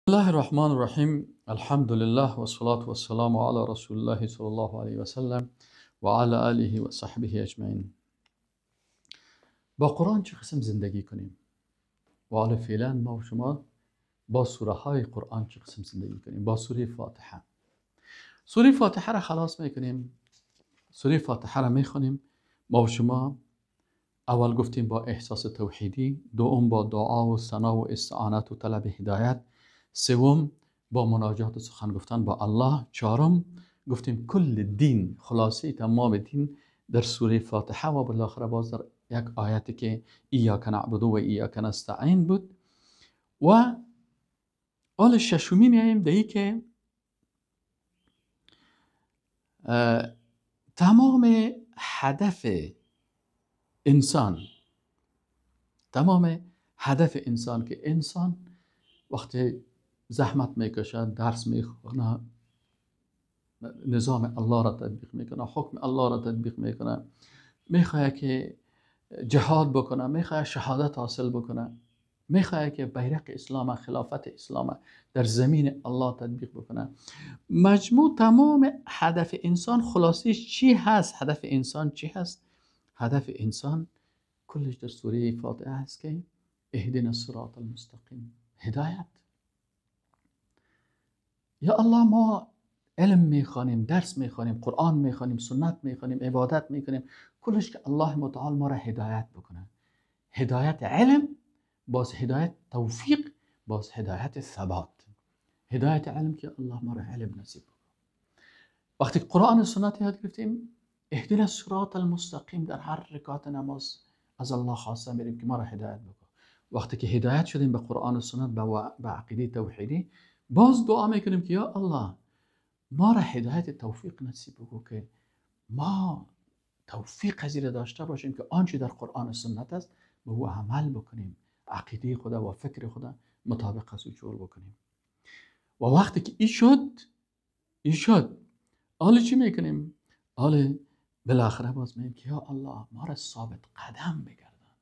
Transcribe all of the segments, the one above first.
الله الرحمن الرحیم. الحمد لله و الصلاة و السلام علی رسول الله صلی الله علیه و سلم و علی آله و صحبه اجمعین. با قرآن چه قسم زندگی کنیم؟ و حالا فعلا ما و شما با سوره های قرآن چه قسم زندگی کنیم؟ با سوره فاتحه. سوره فاتحه را خلاص میکنیم، سوره فاتحه را میخونیم. ما و شما اول گفتیم با احساس توحیدی، دوم با دعا و ثنا و استعانت و طلب هدایت، سوم با مناجات و سخن گفتن با الله، چهارم گفتیم کل دین، خلاصه تمام دین در سوره فاتحه و بالاخره باز در یک آیتی که ایاک نعبد و ایاک نستعین بود. و حال ششمی میاییم در که تمام هدف انسان، تمام هدف انسان که انسان وقتی زحمت میکشد، درس میخونه، نظام الله را تطبیق میکنه، حکم الله را تطبیق میکنه، میخواد که جهاد بکنه، میخواد شهادت حاصل بکنه، میخواد که بیرق اسلام، خلافت اسلام در زمین الله تطبیق بکنه. مجموع تمام هدف انسان خلاصیش چی هست؟ هدف انسان چی هست؟ هدف انسان کلش در سوره فاتحه هست که اهدنا الصراط المستقیم، هدایت. یا الله ما علم میخوانیم، درس میخوانیم، قرآن میخوانیم، سنت میخوانیم، عبادت میکنیم، کلش که الله متعال ما را هدایت بکنه. هدایت علم، باز هدایت توفیق، باز هدایت ثبات. هدایت علم که الله ما را علم نصیب بکنه. وقتی قرآن و سنت یاد گرفتیم، اهدنا الصراط المستقیم، در هر رکعت نماز از الله خواسته میریم که ما را هدایت بکنه. وقتی که هدایت شدیم به قرآن و سنت، به عقیده توحیدی، باز دعا میکنیم که یا الله ما را هدایت توفیق نصیب بگو که ما توفیق از داشته باشیم که آنچه در قرآن و سنت است به او عمل بکنیم، عقیده خدا و فکر خدا مطابق از او جور بکنیم. و وقتی که این شد، این شد، حالا چی میکنیم؟ حالا بالاخره باز میگیم که یا الله ما را ثابت قدم بگردان،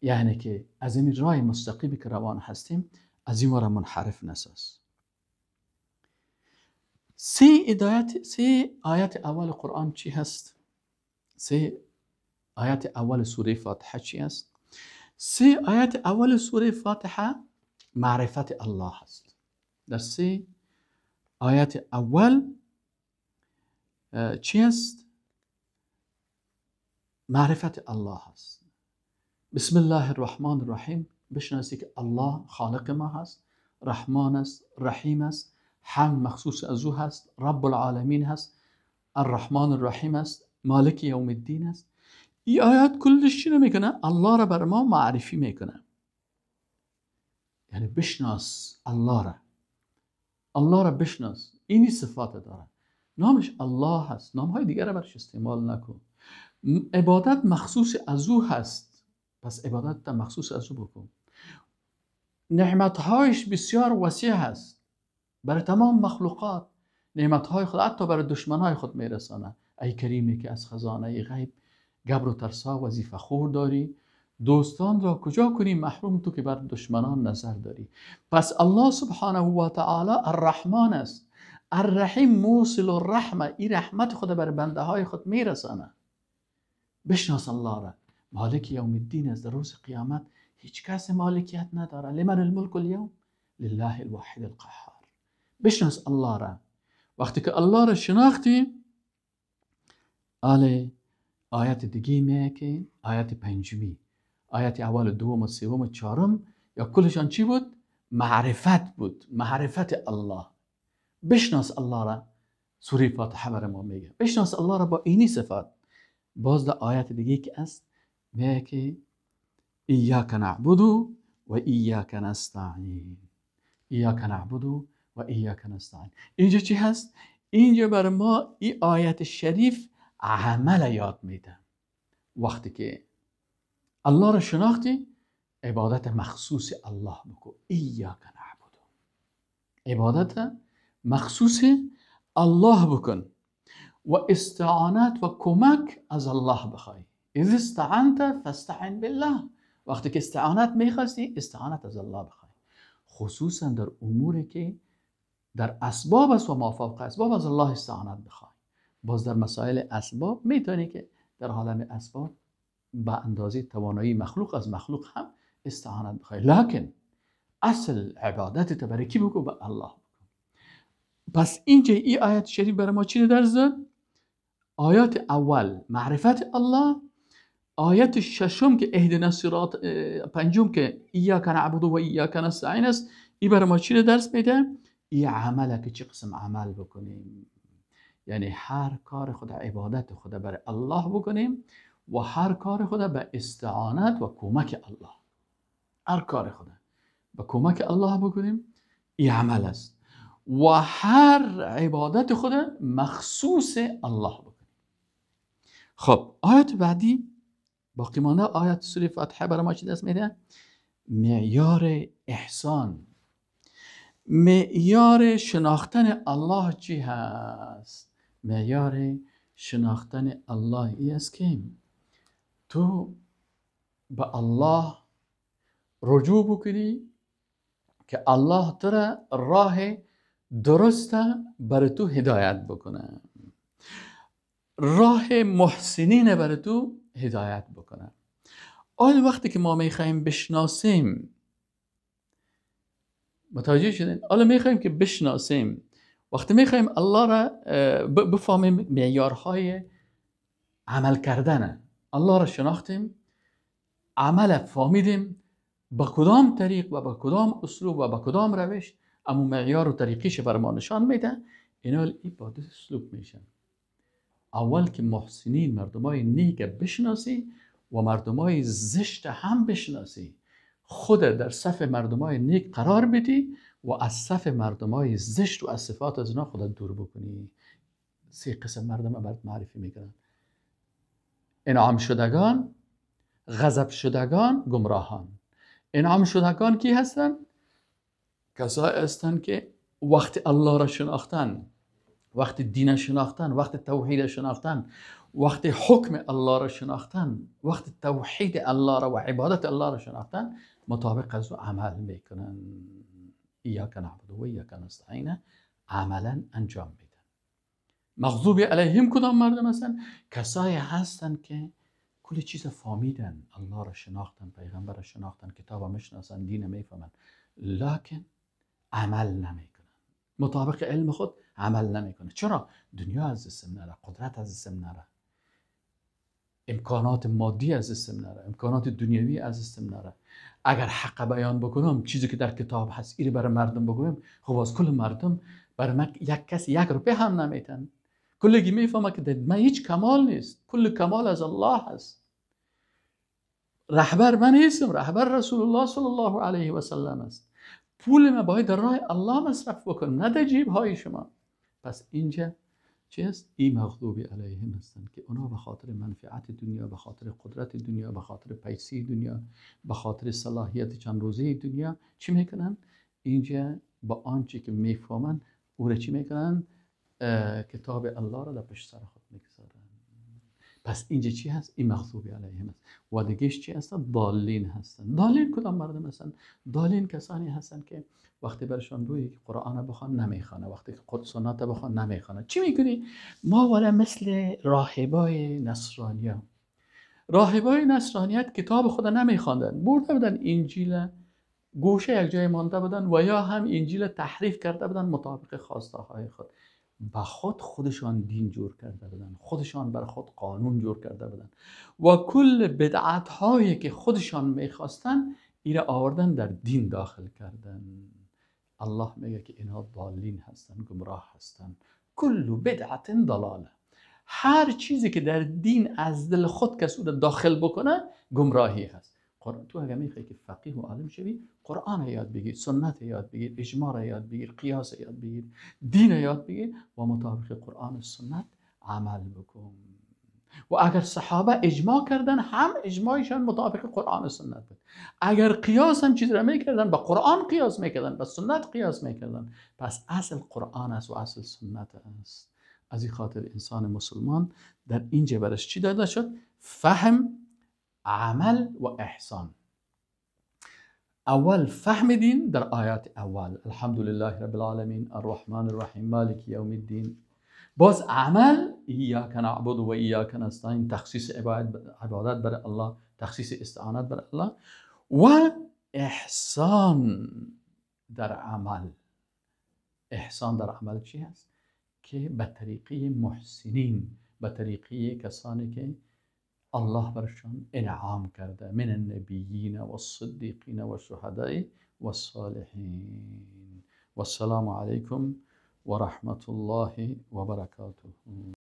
یعنی که از این راه مستقیمی که روان هستیم از این ما را منحرف نساز. سه آیت اول قرآن چی هست؟ سه آیت اول سوره فاتحه چی هست؟ سه آیت اول سوره فاتحه معرفت الله هست. در سه آیت اول چی هست؟ معرفت الله هست. بسم الله الرحمن الرحیم. بشناسی که الله خالق ما هست، رحمان است، رحیم است، هم مخصوص از او هست، رب العالمین هست، الرحمن الرحیم است، مالک یوم الدین است. این آیات کلش چی میکنه؟ الله را بر ما معرفی میکنه. یعنی بشناس الله را، الله را بشناس. اینی صفات داره، نامش الله هست، نامهای دیگر را برش استعمال نکن. عبادت مخصوص از او هست، پس عبادت مخصوص از او بکن. نعمتهایش بسیار وسیع هست برای تمام مخلوقات، نعمتهای خود حتی برای دشمنهای خود میرسانه. ای کریمی که از خزانه غیب گبر و ترسا وظیفه خور داری، دوستان را کجا کنی محروم تو که بر دشمنان نظر داری. پس الله سبحانه و تعالی الرحمن است، الرحیم، موصل الرحمه، این رحمت خود بر بنده های خود میرسانه. بشناس الله را. مالک یوم الدین است، در روز قیامت هیچ کس مالکیت نداره. لمن الملک اليوم لله الواحد القهار. بشناس الله را. وقتی که الله را شناختی، آله آیت دیگه میه که آیت پنجمی، آیت اول و دوم و سوم و چهارم یا کلشان چی بود؟ معرفت بود، معرفت الله. بشناس الله را. سوره فاتحه برای ما میگه بشناس الله را با اینی صفات. باز در آیت دیگه که است میگه که ایاک نعبد و ایاک نستعین. ایاک نعبد و ایاک نستعین. اینجا چی هست؟ اینجا برای ما این آیت شریف عمل یاد میده. وقتی که الله را شناختی، عبادت مخصوص الله بکن. ایاک نعبد، عبادت مخصوص الله بکن و استعانت و کمک از الله بخوای. اذا استعنت فاستعن بالله. وقتی که استعانت میخواستی، استعانت از الله بخوای. خصوصا در اموری که در اسباب است و مافوق اسباب از الله استعانت بخوای. باز در مسائل اسباب میتونی که در عالم اسباب به اندازه توانایی مخلوق از مخلوق هم استعانت بخوای، لکن اصل عبادت تبرکی بکن به الله بکن. پس اینجا ای آیت شریف برای ما چی درس داد؟ آیات اول معرفت الله، آیت ششم که اهدنا الصراط، پنجم که ایاک نعبد و ایاک نستعین است، ای برای ما چی درس میده؟ ای عمله که چه قسم عمل بکنیم، یعنی هر کار خود عبادت خود برای الله بکنیم و هر کار خود به استعانت و کمک الله، هر کار خود به کمک الله بکنیم، ای عمل است و هر عبادت خود مخصوص الله بکنیم. خب آیت بعدی باقی مانده آیت سوره فاتحه برای ما چی دست میده؟ معیار احسان، معیار شناختن الله چی هست؟ معیار شناختن الله ای است که تو به الله رجوع بکنی که الله تو را راه درست برای تو هدایت بکنه، راه محسنین برای تو هدایت بکنه. آن وقتی که ما میخوایم بشناسیم، متوجه شدین؟ حالا میخوایم که بشناسیم، وقتی میخوایم الله را بفهمیم معیارهای عمل کردن الله را شناختیم، عمل فهمیدیم با کدام طریق و با کدام اسلوب و با کدام روش، اما معیار و طریقیش بر ما نشان میده. اینا ای با دو اسلوب میشن. اول که محسنین، مردمای نیک بشناسی و مردمای زشت هم بشناسی، خود در صف مردمای نیک قرار بدی و از صف مردمای زشت و از صفات از اینا خودت دور بکنی. سه قسم مردم برات معرفی میکنن: انعام شدگان، غضب شدگان، گمراهان. انعام شدگان کی هستن؟ کسایی هستن که وقتی الله را شناختن، وقتی دین شناختن، وقتی توحید شناختن، وقتی حکم الله را شناختن، وقتی توحید الله را و عبادت الله را شناختن، مطابق از او عمل میکنن. ایاک نعبد و ایاک نستعین عملا انجام میدن. مغضوب علیهم کدام مردم هستن؟ کسایی هستن که کل چیز فهمیدن، الله را شناختن، پیغمبر را شناختن، کتاب را میشناسن، دین میفهمن، لکن عمل نمیکنن، مطابق علم خود عمل نمیکنه. چرا؟ دنیا از دستم نره، قدرت از دستم نره، امکانات مادی از دستم نره، امکانات دنیوی از دستم نره. اگر حق بیان بکنم، چیزی که در کتاب هست ایره برای مردم بگویم، خب از کل مردم برای من یک کس یک روپیه هم نمیتن. کلگی میفهمه که در من هیچ کمال نیست، کل کمال از الله هست. رهبر من نیستم، رهبر رسول الله صلی الله علیه و سلم است. پول من باید در راه الله مصرف بکنم، نه در جیب های شما. پس اینجا چی است؟ این مغضوب علیهم هستند که اونا به خاطر منفعت دنیا، به خاطر قدرت دنیا، به خاطر پیسی دنیا، به خاطر صلاحیت چند روزه دنیا چی میکنن؟ اینجا با آنچه که میفهمن او را چی میکنن؟ کتاب الله را در پشت سر خود میگذارن. پس اینجا چی هست؟ این مغضوب علیهم است. و دیگهش چی هستن؟ ضالین هستن. ضالین کدام مردم هستن؟ ضالین کسانی هستن که وقتی برشان بگی که قرآن بخوان نمیخوانه، وقتی که سنت بخوان نمیخوانه. چی میکنی؟ ما والا مثل راهبای نصرانیه. راهبای نصرانیت کتاب خود نمیخواندن، برده بودن انجیل گوشه یک جای مانده بودن و یا هم انجیل تحریف کرده بودن مطابق خواسته های خود. به خود خودشان دین جور کرده بودن، خودشان بر خود قانون جور کرده بودن و کل بدعت هایی که خودشان میخواستن ایره آوردن در دین داخل کردن. الله میگه که اینها ضالین هستن، گمراه هستن. کل بدعت ضلاله، هر چیزی که در دین از دل خود کس او را داخل بکنه گمراهی هست. قرآن تو اگه میخوای که فقیه و عالم شوی، قرآن یاد بگیر، سنت یاد بگیر، اجماع یاد بگیر، قیاس یاد بگیر، دین یاد بگیر و مطابق قرآن و سنت عمل بکن. و اگر صحابه اجماع کردن، هم اجماعشان مطابق قرآن و سنت بود. اگر قیاس هم چیز را میکردن، با قرآن قیاس میکردن، با سنت قیاس میکردن. پس اصل قرآن است و اصل سنت است. از این خاطر انسان مسلمان در اینجا برش چی داده شد؟ فهم، عمل و احسان. اول فهم دین در آیات اول، الحمدلله رب العالمین الرحمن الرحیم مالک یوم الدین. باز عمل، ایاک نعبد و ایاک نستعین، تخصیص عبادت بر الله، تخصیص استعانت بر الله و احسان در عمل. احسان در عمل چی هست؟ که به طریقه محسنین، به طریقه کسانی که الله برشان انعام کرده، من النبیین و الصدیقین و الشهداء و الصالحین. والسلام علیکم و رحمت الله و برکاته.